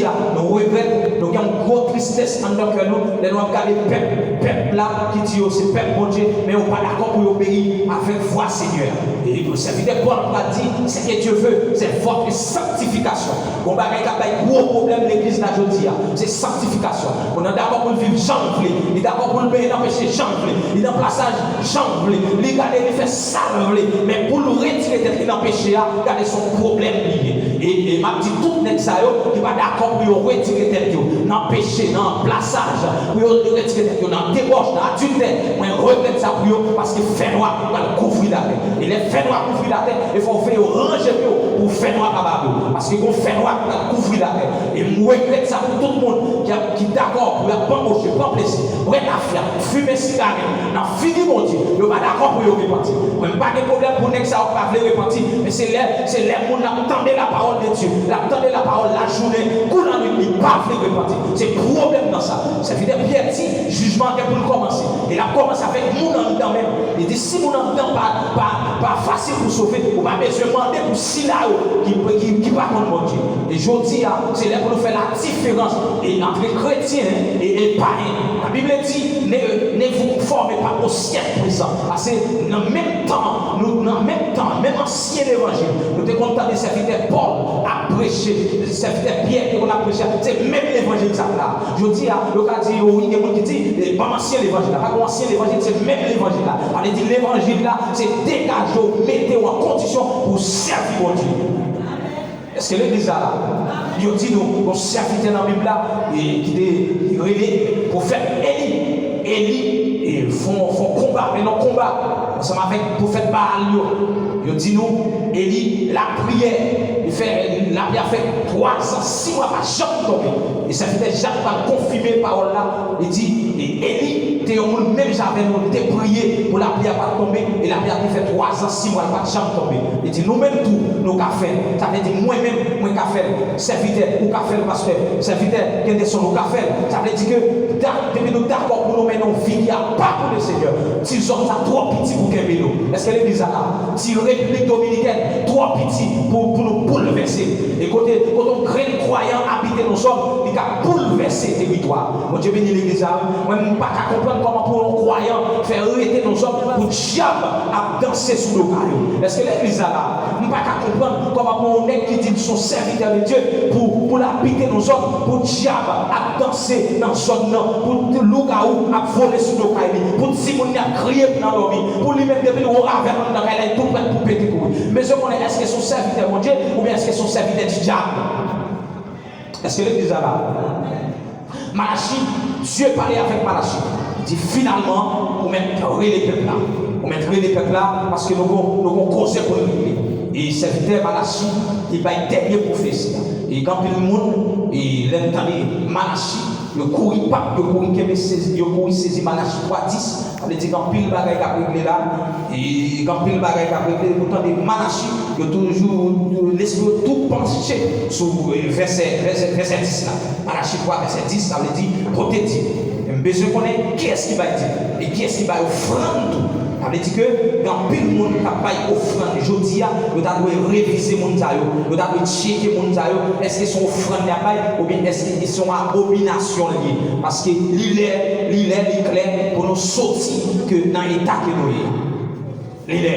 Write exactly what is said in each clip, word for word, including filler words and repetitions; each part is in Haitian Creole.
a, nou regrèt, nou gen yon gwo tristès anndan kè nou, lè nou ap gade pèp, pèp la ki di yo se pèp Bondye, men yo pa dakò pou yo obeyi avèk vwa Senyè a. E sèvitè Pòl pral di, ce que Dieu veut, c'est votre sanctification. Gon bagay k ap bay gwo pwoblèm legliz la jodi a, se sanktifikasyon. Moun nan dakò pou l viv jan l vle, li dakò pou l benyen nan peche jan l vle, li nan plasaj jan l vle, li gade li fè sa l vle, men pou l retire tèt li nan peche a, gade se yon pwoblèm li ye. E, e m ap di tout nèg sa yo ki pa dakò pou yo retire tèt yo nan peche, nan plasaj, pou yo retire tèt yo nan debòch, nan adiltè, mwen regrèt sa pou yo, paske fènwa pral kouvri latè. E lè fènwa kouvri latè, e fò w veye w ranje pye w pou fènwa pa bate w. Paske gon fènwa k pral kouvri latè. E m regrèt sa pou tout moun ki ap, ki dakò pou y ap banboche, pran plezi, bwè tafya, fimen sigarèt nan figi Bondye. Yo pa dakò pou yo repanti. Mwen, m pa gen pwoblèm pou nèg sa yo k pa vle repanti, men se lè, se lè moun nan ap tande la parole de Dieu, l ap tande la parole lajounen kou lannwit, li pa vle repanti. Se pwoblèm nan sa. Sèvitè Pyè di, jijman an gen pou l kòmanse. E l ap kòmanse avèk moun anndan menm. Li di, si moun anndan pa, pa, pa fasil pou sove, ou pa bezwen mande pou sila yo ki, ki, ki pa konn Bondye. E jodi a, se lè pou nou fè ladiferans e antre kretyen e, e payen. Labib di, ne, ne vous conformez pas au siècle présent. Paske nan menm tan, nou, nan menm tan, menm ansyen levanjil, nou te konn tande sèvitè Pòl ap preche, sèvitè Pyè te konn ap preche, se menm levanjil sa la. Jodi a, yo ka di, o wi, gen moun ki di, e, ban m ansyen levanjil la. Pa gen ansyen levanjil, se menm levanjil la. Sa vle di levanjil la, se degaje w, mete w an kondisyon pou w sèvi Bondye. Èske legliz la la? Yo di nou, yon sèvitè nan Bib la, e, ki te rele pwofèt Eli. Eli, e, fè yon, fè yon konba, mennen yon konba ansanm avèk pwofèt Baal yo. Yo di nou, Eli, lapriyè, li fè, lapli a fè twa zan, sis mwa pa janm tonbe. E sèvitè Jak pral konfime pawòl la, li di, e Eli te yon moun menm jan avè nou, li te priye pou lapli a pa t tonbe, e lapli a te fè twa zan, sis mwa, li pa t janm tonbe. Li di, nou menm tou, nou ka fè l. Sa vle di, mwen menm, mwen ka fè l. Sèvitè, ou ka fè l, pastè. Sèvitè Kenderson, ou ka fè l. Sa vle di ke, da-, depi nou dakò pou nou mennen yon vi ki apa pou Lesenyè, ti zòn sa twò piti pou kenbe nou. Èske legliz la la? Ti Repiblik Dominikèn twò piti pou, pou nou boulvèse. E kote, kote yon grenn kwayan abite nan zòn, li ka boulvèse teritwa. Bondye beni legliz la, wi. Mwen, m pa ka konprann kòman pou yon kwayan fè rete nan zòn pou dyab ap danse sou do pa yo. Èske legliz la la? M pa ka konprann kòman pou yon nèg ki di l se yon sèvitè de Dye pou, pou l abite nan zòn pou dyab ap danse nan zòn nan, pou lougawou ap vole sou do kay li, pou timoun li ap kriye nan dòmi, pou li menm depi l wè avè l anndan kay la, li tou prèt pou pete kouri. M bezwen konnen èske se yon sèvitè Bondye oubyen èske se yon sèvitè di dyab? Èske legliz la la? Malachi, Dye pale avèk Malachi. Li di, finalman, ou mèt rele pèp la. Ou mèt rele pèp la, paske nou gon, nou gon koze pou n regle. E sèvitè Malachi, li bay dènye pwofesi a. E gen anpil moun, e lè n tande Malachi, yo kouri pap, yo kouri kenbe sezi, yo kouri sezi Malachi twa dis. Sa vle di gen anpil bagay k ap regle la. E gen anpil bagay k ap regle. Ou tande Malachi, yo toujou, lespri yo tou panche sou, e, vèsè, vèsè, vèsè dis la. Malachi twa, vèsè dis, sa vle di, pote di. E m bezwen konnen kiyès ki bay di. E kiyès ki bay ofrann tou. Sa vle di ke gen anpil moun k ap bay ofrann jodi a, yo ta dwe revize moun sa yo. Yo ta dwe tcheke moun sa yo. Èske se yon ofrann y ap bay? Oubyen èske se yon abominasyon l ye? Paske li lè, li lè, li klè pou nou soti ke nan eta ke nou ye. Li lè,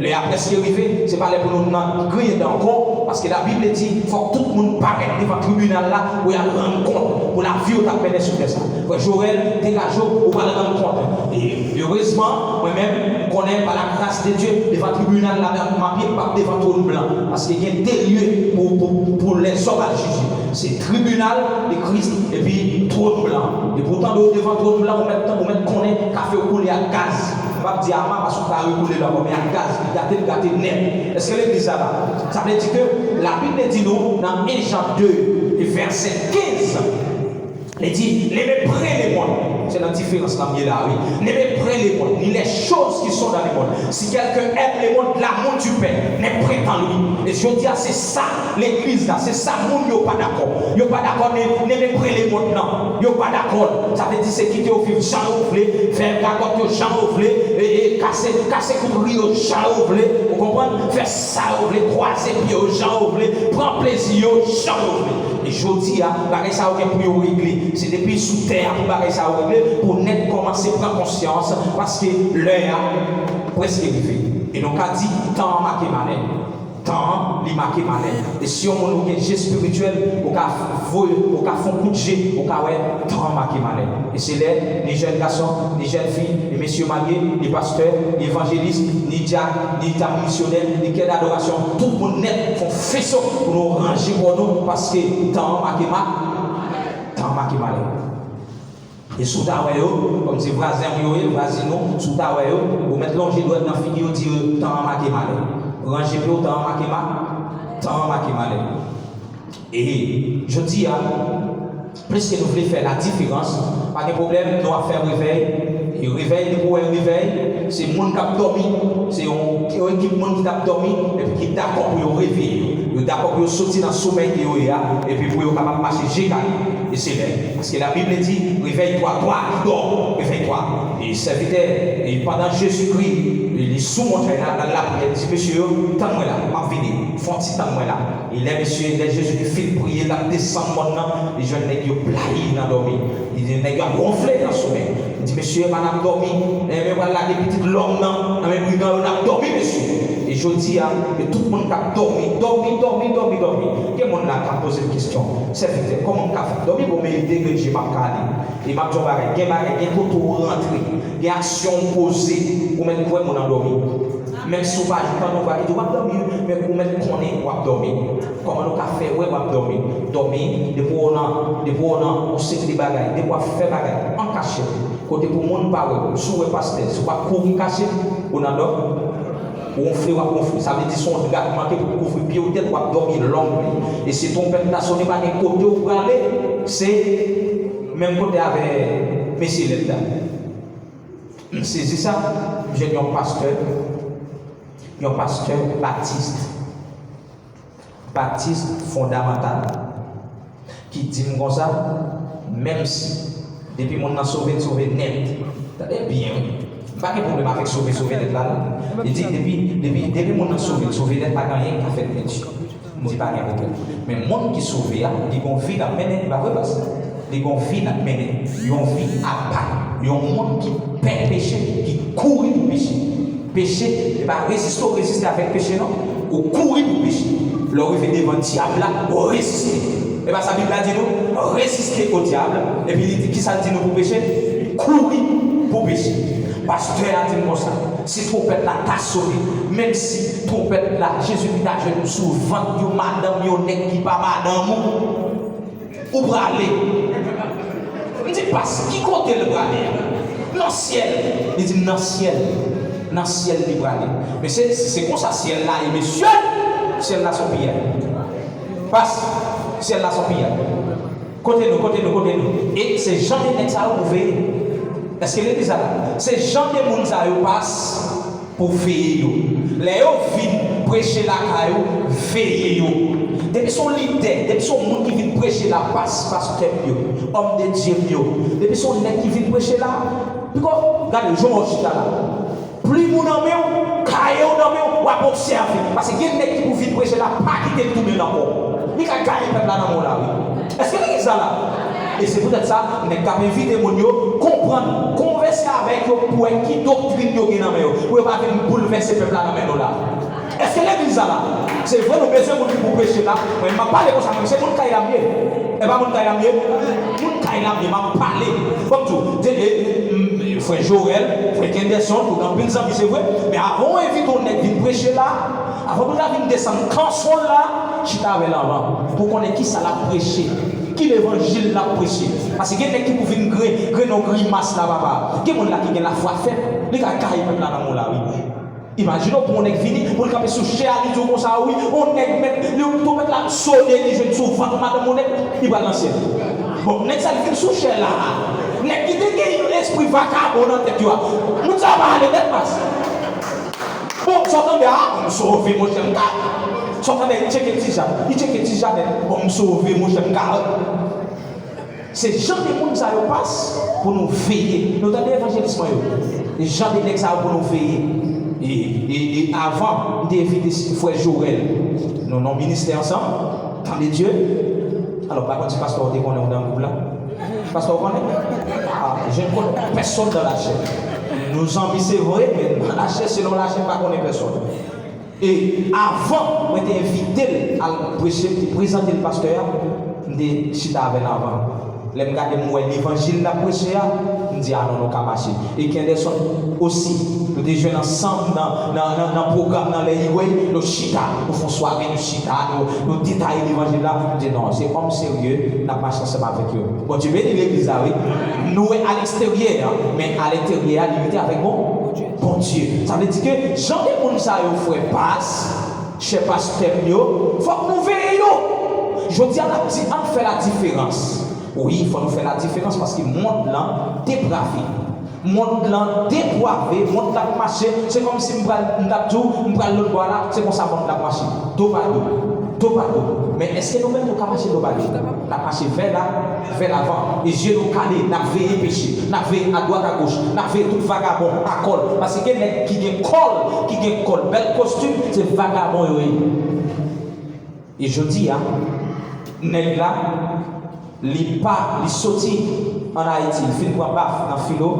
lè a prèske rive, se pa lè pou nou nan griyen dan ankò, paske Labib di, fòk tout moun parèt devan tribinal la pou y al rann kont pou lavi yo t ap mennen sou tè sa. Frè Jorel, degaje w, ou pral rann kont. E erezman, mwen menm, m konnen pa la gras de Dye, devan tribinal la, m ap ye, m p ap devan twòn blan, paske gen de lye pou, pou, pou lèzòm al jije. Se tribinal de Kris epi twòn blan. Depi w tande w devan twòn blan, ou mèt, ou mèt konnen kafe w koule ak gaz. M p ap di ama paske w ka rekoule l ankò, men ak gaz, li gate, li gate nèt. Èske legliz la la? Sa vle di ke Labib di nou nan en Jan de e vèsè kenz, li di, ne méprenez le monde. Se nan diferans la m ye la, wi. Ne méprenez le monde, ni les choses qui sont dans le monde. Si quelqu'un aime le monde, l'amour du Père n'est point en lui. E jodi a, se sa legliz la, se sa moun yo pa dakò. Yo pa dakò ne, ne méprenez le monde nan. Yo pa dakò. Sa vle di se kite yo viv jan yo vle, fè gagòt yo jan yo vle, e, e kase, kase kout ri yo jan yo vle, ou konprann? Fè sa yo vle, kwaze pye yo jan yo vle, pran plezi yo jan yo vle. Jodi a, bagay sa yo gen pou yo regle. Se depi sou tè a pou bagay sa yo regle, pou nèg kòmanse pran konsyans, paske lè a prèske rive. E nou ka di, tan an make malè. Tan an, li make malè. E si yon moun ou gen je espirityèl, ou ka voye, ou ka fè yon kout je, ou ka wè tan an make malè. E se lè, ni jèn gason, ni jèn fi, ni mesye marye, ni pastè, ni evanjelis, ni dyak, ni dam misyonè, ni kè dadorasyon, tout moun nèt fè yon feso pou nou ranje kò nou, paske tan an make ma-, tan an make malè. E si w ta wè yo, kòm se vwazen w yo ye, vwazin ou, si w ta wè yo, ou mèt lonje dwèt nan figi yo, di yo, tan an make malè. Ranje pye w, tan an make ma-, tan an make malè. E jodi a, pliske nou vle fè ladiferans, pa gen pwoblèm, nou ap fè revèy. E revèy, depi w wè revèy, se moun k ap dòmi, se yon, yon ekip moun ki t ap dòmi, epi ki dakò pou yo reveye yo. Yo dakò pou yo soti nan somèy ke yo ye a, epi pou yo kapab mache jika. E se lè. Paske Labib di, réveille-toi, toi qui dors, réveille-toi. E sèvitè, e pandan Jezikri, li sou montèy la, l al lapriyè, li di, mesye yo, tann mwen la, m ap vini, fè yon ti tann mwen la. E lè mesye, lè Jezikri fin priye, l ap desann mòn nan, li jwenn nèg yo blayi nan dòmi. Li di, nèg yo ap wonfle nan somèy. Li di, mesye, pa n ap dòmi. Enben, pral lage pitit lòm nan nan men brigan yo, n ap dòmi, mesye. E jodi a, e tout moun k ap dòmi, dòmi, dòmi, dòmi, dòmi. Gen moun la k ap poze m kesyon, sèvitè, kòman m ka fè dòmi? Bon, men degre je m ap kale. E m ap di yon bagay, gen bagay, gen kote w rantre, gen aksyon w poze, ou mèt kwè moun an dòmi. Menm si w pa tande yon vwa ki di w ap dòmi, men ou mèt konnen w ap dòmi. Kòman nou ka fè wè w ap dòmi? Dòmi, depi w nan, depi w nan yon seri de bagay, depi w ap fè bagay an kachèt, kote pou moun pa wè w, si w wè pastè, si w pa kouri kache, ou nan dòmi, ou wonfle, w ap wonfle. Sa vle di se yon dra k manke pou kouvri pye w, tèt, w ap dòmi long li. E si twonpèt la sone, pa gen kote w prale, se menm kote avè mesye lèd la. M sezi sa, m jwenn yon pastè, yon pastè batis, batis fondamantal, ki di m konsa, menm si, depi moun nan sove, l sove nèt. Tande byen, wi. M pa gen pwoblèm avèk sove, sove nèt la, non. Li di, depi, depi, depi moun nan sove, l sove nèt, pa gen anyen ki ka fèt nèt. M di pa gen pwoblèm. Men moun ki sove a, li gon vi l ap mennen, li pa vre, pas? Li gon vi l ap mennen. Yon vi apa. Yon moun ki pè peche, ki kouri pou peche. Peche, e pa reziste w reziste avèk peche, non. Ou kouri pou peche. Lè w rive devan dyab la, ou reziste. E pa sa Bib la di nou? Résistez au diable. Epi li di, kisa l di nou pou peche? Kouri pou peche. Pastè a di m konsa, si twonpèt la ta sone, menm si twonpèt la, Jezikri ta jwenn ou sou vant yon madanm, yon nèg ki pa madanm ou, ou prale. M di, pas, ki kote l prale a? Nan syèl. Li di m nan syèl. Nan syèl li prale. Men se, se konsa syèl la ye, mesye. Syèl la se yon piyay. Pas, syèl la se yon piyay. Kote nou, kote nou, kote nou? E se jan de nèg sa yo pou veye. Èske legliz la la? Se jan de moun sa yo, pas, pou veye yo. Lè yo vin preche lakay ou, veye yo. Depi se yon lidè, depi se yon moun ki vin preche la, pas, pastè m yo, òm de Dye m yo, depi se yon nèg ki vin preche la, piko, gade, jan w chita la. Plim ou nan men w, kaye w nan men w, w ap obsève. Paske gen nèg ki pou vin preche la, pa kite l tounen l ankò. Li ka gaye pèp la nan men w la, wi. Èske legliz la la? E se poutèt sa, nèg k ap envite moun yo, konprann, konvèse avèk yo pou wè ki doktrin yo gen nan men yo, pou yo pa vin boulvèse pèp la nan men nou la. Èske legliz la la? Se vre, nou bezwen moun ki pou preche la. Mwen, m ap pale konsa, men se moun kay la m ye. E pa moun kay la m ye? Moun kay la m ye, m ap pale. Bon, m di w, de, e, m, m, frè Jorel, frè Kenderson, ou gen anpil zanmi, se vre. Men avan w envite yon nèg vin preche la, avan pou l ta vin desann kanson l la, chita avè l anvan. Pou w konnen kisa l ap preche. Ki levanjil l ap preche. Paske gen nèg ki pou vin gre, grenn yon grimas la, papa. Gen moun la ki gen lafwa fèb. Li ka gaye pèp la nan men w la, wi. Imajine w pou yon nèg vini, pou l kanpe sou chè a, li di w konsa, wi, yon nèg mèt, li, twonpèt la sone, li jwenn sou vant madanm yon nèg, li pral nan syèl. Bon, nèg sa li vin sou chè la. Nèg ki te gen yon lespri vakabon nan tèt yo a. Moun sa pa ale nèt, pas. Bon, sa w tande a, bon, m sove, monchè, m ka. Sa w tande, li tcheke ti ja, li tcheke ti ja nèt. Bon, m sove, monchè, m ka. Se jan de moun sa yo, pas, pou nou veye. Nou tande evanjelis mwen yo? E jan de nèg sa yo pou nou veye. E, e, e avan, m te envite frè Jorel. Nou nan ministè ansanm, tan de Dye. Alò, pa konn si pastè w te konnen w nan gwoup la. Pastè w konnen? Ah, je ne connais personne dans la chair. Nou zanmi se vre, men nan lachè, selon lachè, m pa konnen pèsòn. E avan, mwen te envite l al preche, m te prezante l pastè a, m te chita avè l avan. Lè m gade, m wè levanjil l ap preche a, m di, "Ah non, nou ka mache." E Kenderson osi, nou te jwenn ansanm nan, nan, nan, nan pwogram nan lè Igwe, nou chita, nou fè yon sware, nou chita, nou, nou detaye levanjil la. M di, "Non, se òm serye, n ap mache ansanm avèk yo." Bondye beni legliz la, wi. Nou wè a leksteryè, men a lenteryè, li rete avèk bon, Bondye. Sa vle di ke jan de moun sa yo, frè Pas, chè pastè m yo, fòk nou veye yo. Jodi a, n ap di, ann fè la diferans. Wi, fò nou fè la diferans paske mond lan deprave. Mond lan depwave, mond la ap mache, se kòmsi m pral, m t ap di w, m pral lòt bò a la, se konsa mond la ap mache. Do pa do, do pa do. Men èske nou menm nou ka mache do pa do? N ap mache vè la, vè lavan. E zye nou kale, n ap veye peche, n ap veye adwat agoch, n ap veye tout vagabon a kòl. Paske gen nèg ki gen kòl, ki gen kòl, bèl kostim, se vagabon yo ye. E jodi a, nèg la, li pa, li soti ann Ayiti, li fin pran baf nan filo,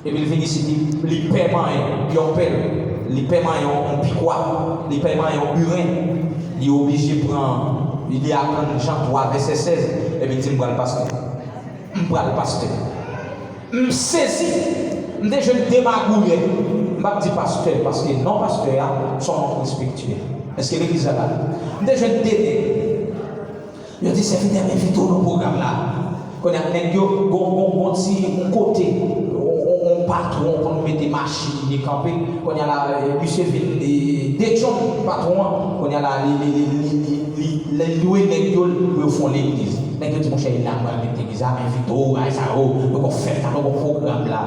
epi l vin isit, li, li pè manyen yon pèl, li pè manyen yon, yon pikwa, li pè manyen yon biren, li oblije pran, li aprann Jan twa vèsè sèz, epi l di, "M pral pastè. M pral pastè." M sezi. M te jwenn de magouyè. M p ap di pastè, paske non pastè a, se yon non respektye. Èske legliz la la? M te jwenn de nèg. Yo di, "Sèvitè, m envite w nan pwogram la." Kounye a, nèg yo, gon, gon, gon ti, yon kote, yon, yon, yon patwon konn mete machin, li kanpe. Kounye a la, eh, misye vin, eh, detchonn patwon an. Kounye a la, li, li, li, li, li, li, lè l lwe nèg yo, l pou yo fè yon legliz. Nèg yo di, "Monchè, e la m pral met legliz la, m envite w, bagay sa yo, nou gon fèt la, nou gon pwogram la."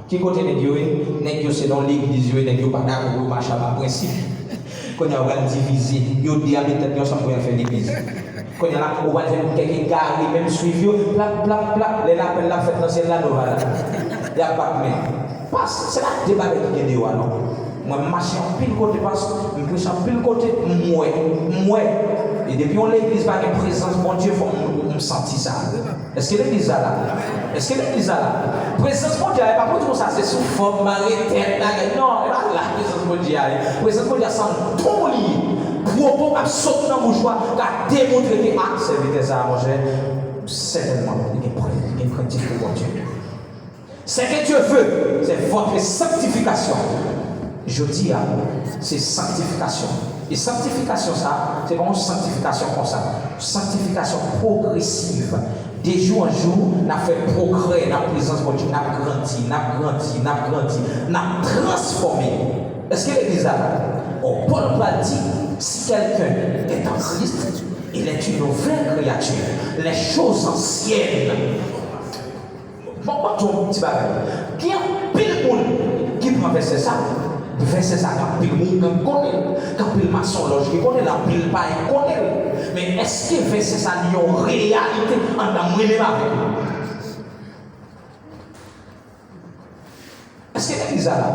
Ki kote nèg yo ye? Nèg yo se nan legliz yo ye, nèg yo pa dakò pou yo mache anba prensip. Kounye a, yo pral divize. Yo de a met tèt yo ansanm pou y al fè legliz. Kounye a la, ou pral jwenn kèk egare, menm swiv yo, plap, plap, plap. Lè lapèl la fèt nan syèl la, nou va la. Y ap bat men. Pas, se pa de bagay ki gen deyò a, non. Mwen, m mache anpil kote, pas, m preche anpil kote, m wè, m wè. E depi yon legliz pa gen prezans Bondye, fò m, m santi sa. Èske legliz la la? Èske legliz la la? Prezans Bondye a, e pa pou di konsa, se sou fòm, mare tèt, bagay. Non, e pa la prezans Bondye a ye. Prezans Bondye a se yon don li ye. Pwopo k ap sot nan bouch ou a ka demontre ke, a, sèvitè sa a, monchè, sètènman, li gen pre-, li gen krent pou Bondye. Ce que Dieu veut, c'est votre sanctification. Jodi a, se sanktifikasyon. E sanktifikasyon sa, se pa yon sanktifikasyon konsa. Sanktifikasyon pwogresiv. De jou an jou, n ap fè pwogrè nan prezans Bondye. N ap grandi, n ap grandi, n ap grandi, n ap transfòme. Èske legliz la la? Bon, Pòl pral di, si quelqu'un est en Christ, il est une nouvelle créature. Les choses anciennes. Bon, mwen di w yon ti bagay. Gen anpil moun ki pran vèsè sa. Vèsè sa, gen anpil moun ki konnen l. Gen anpil masonlòj ki konnen l, anpil payen ki konnen l. Men èske vèsè sa li yon reyalite anndan mwen menm avèk ou? Èske legliz la la?